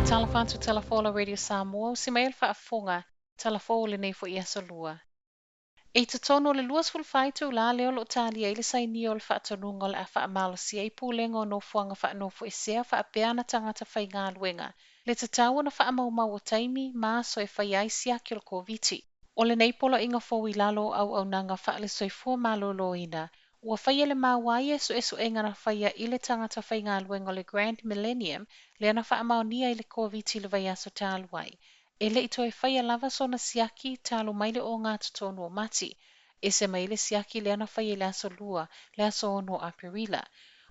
Talofa atu Tala Radio Samoa, usi mai le faafofoga, tala fou o lenei foi aso Lua. E i totonu o le 24 itulā lea o lo o talia ai le sainia o le faatonuga o le a faamalosia ai pulega o nofoaga faanofoesea faapea ana tagata faigaluega, le tatau ona faamaumau o taimi ma aso e faia ai siaki o le Koviti. O lenei poloaiga fou i lalo o auaunaga faale-soifua maloloina, ua faia le maua ai e suesuega na faia i le tagata faigaluega o le Grand Millennium lea na faamaonia i le Koviti i le vaiaso talu ai. E le i toe faia lava sona siaki talu mai le ogatotonu o Mati. Ese mai le siaki lea na faia i le aso Lua, le aso 6 o Aperila.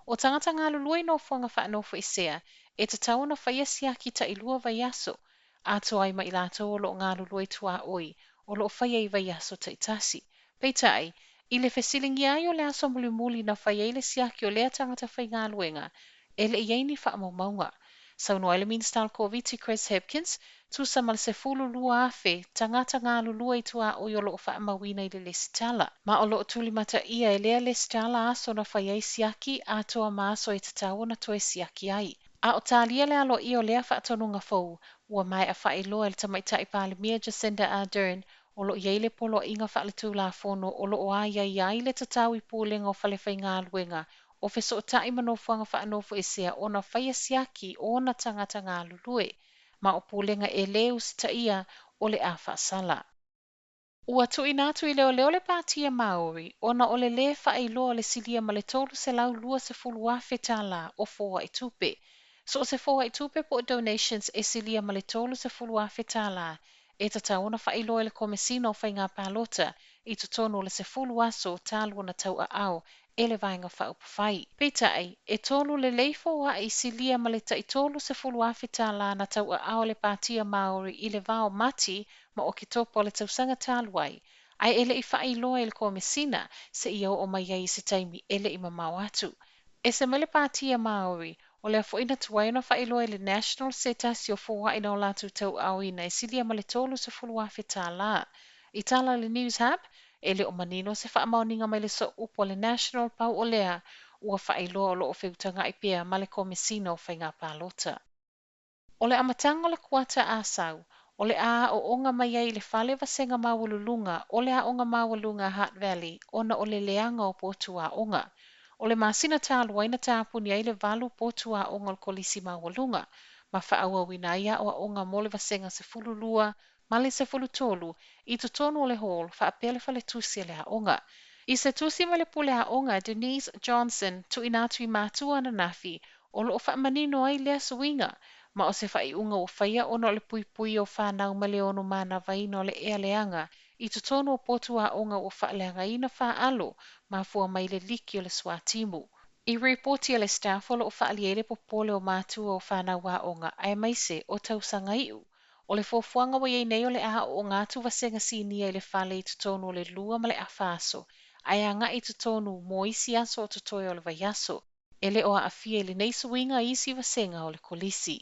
O tagata galulue i nofoaga faanofoesea, e tatau ona faia siaki tailua vaiaso, atoa ai ma i latou o lo o galulue i tuaoi, o lo o faia i vaiaso taitasi. Peitai, i le fesiligia ai o le aso mulimuli na faia ai le siaki o lea tagata faigaluega, e le i ai ni faamaumauga. Saunoa ai le Minisita o le Koviti Chris Hipkins, tusa ma le 12,000 tagata galulue i tuaoi o lo o faamauina i le lesitala. Ma o lo o tulimataia e lea lesitala aso na faia ai siaki atoa ma aso e tatau ona toe siaki ai. A o talia le aloaia o lea faatonuga fou, ua maea faailoa e le tamaitai Palemia Jacinda Ardern o lo o i ai le poloaiga faaletulafono o lo o aiaia ai le tatau i pulega o fale faigaluega o fesootai ma nofoaga faanofoesea ona faia siaki o ona tagata galulue, ma o pulega e lē usitaia o le a faasala. Ua tuuina atu i leoleo le Pātia Māori ona o le lē faailoa o le silia ma le $320,000 tālā o foai tupe. So o se foai tupe po o donations e silia ma le $30,000 tālā e tatau ona faailoa i le Komesina o Faiga Palota i totonu o le 10 aso talu ona tauaao e le Vaega Faaupufai. Peitai, e tolu lelei foai silia ma le tai $30,000 tālā na tauaao e le Pātia Māori i le vā o Mati ma Oketopa o le tausaga talu ai, ae e le i faailoa i le Komesina seia oo mai ai i se taimi e le i mamao atu. Ese mai le Pātia Māori, o lea foi na tuai ona faailoa i le National se tasi o foai na o latou tauaaoina e silia ma le $30,000 tālā. I tala a le News Hub, e le o manino se faamaoniga mai le sooupu a le National pau o lea, ua faailoa o lo o feutagai pea ma le Komesina o Faiga Palota. O le amataga o le kuata Asau, o le a aoaoga mai ai i le fale vasega maualuluga o le aoga maualuga Hutt Valley ona o le leaga o potu aoga. O le masina talu ai na tapuni ai le 8 potu aoga o le kolisi maualuga, ma faaauauina ai aoaoga mo le vasega 12 ma le 13 i totonu o le hall faapea le faletusi a le aoga. I se tusi mai le pule aoga Denise Johnson tuuina atu i matua ananafi, o lo o faamanino ai lea suiga, ma o se faaiuga ua faia ona o le puipuia o fanau mai le ono manavaina o le ea leaga i totonu o potu aoga ua faaleagaina faalo mafua mai le liki o le suatimu. I ripoti a le staff o lo o faaalia ai le popole o matua o fanau aoga aemaise o tausaga iu. O le fuafuaga ua i ai nei o le a aooga atu vasega sinia i le fale i totonu o le 2 ma le afa aso, ae agai i totonu mo isi aso o totoe o le vaiaso. E le o aafia i lenei suiga isi vasega o le kolisi.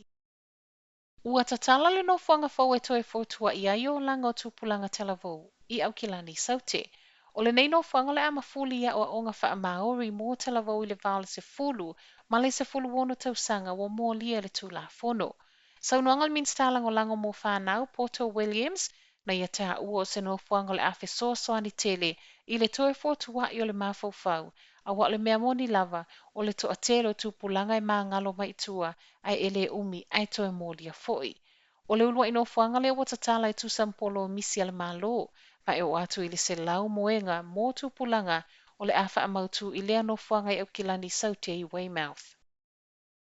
Ua tatala le nofoaga fou e toe fotuai ai olaga o tupulaga talavou i Aukilani Saute. O lenei nofoaga o le a mafuli i aoaoga faamaori mo talavou i le vā o le 10 ma le 16 tausaga ua molia le Tulafono. Saunoaga le Minisita Lagolago mo Fanau, Poto Williams, na ia taua o se nofoaga o le a fesoasoani tele i le toe fotuai o le mafaufau, aua o le mea moni lava o le toatele o tupulaga e magalo mai i tua ae e le umi ae toe molia foi. O le uluai nofoaga lea ua tatala e tusa ma polomisi a le Malo, ma e oo atu i le 100 moega mo tupulaga o le a faamautu i lea nofoaga i Aukilani Saute i Weymouth.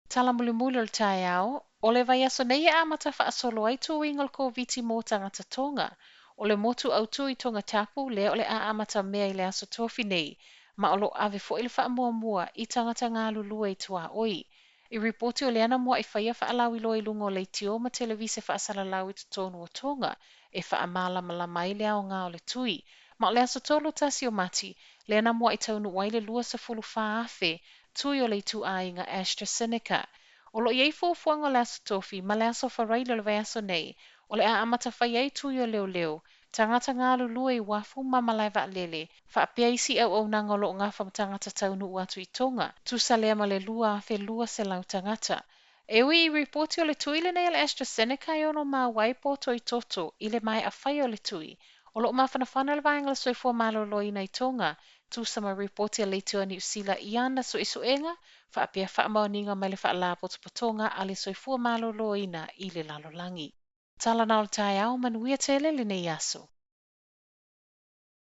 Tala mulimuli o le taeao, o le vaiaso nei e amata faasolo ai tuiga o le Koviti mo tagata Tonga. O le motu autū i Tongatapu lea o le a amata mea i le aso Tofi nei, ma o lo o ave foi le faamuamua i tagata galulue i tuaoi. I ripoti o lea na muai faia faalauiloa i luga o leitio ma televise faasalalau i totonu o Tonga e faamalamalama ai le aoga o le tui. Ma o le aso 31 o Mati, lea na muai taunuu ai le 24,000 tui o le ituaiga AstraZeneca. O lo o i ai fuafuaga o le aso Tofi ma le aso Faraile o le vaiaso nei, o le a amata faia ai tui o leoleo, tagata galulue i uafu ma malae vaalele, faapea isi auaunaga o lo o gafa ma tagata taunuu atu i Tonga, tusa lea ma le 2,200 tagata. E ui i ripoti o le tui lenei a le AstraZeneca e ono maua ai poto i toto i le maea faia o le tui, o lo o mafanafana le Vaega o le Soifua Maloloina i Tonga, tusa ma ripoti a le Aituā Niu Sila i ana suesuega faapea faamaoniga mai le Faalapotopotoga a le Soifua Maloloina i le Lalolagi. Tala na o le taeao, manuia tele lenei aso.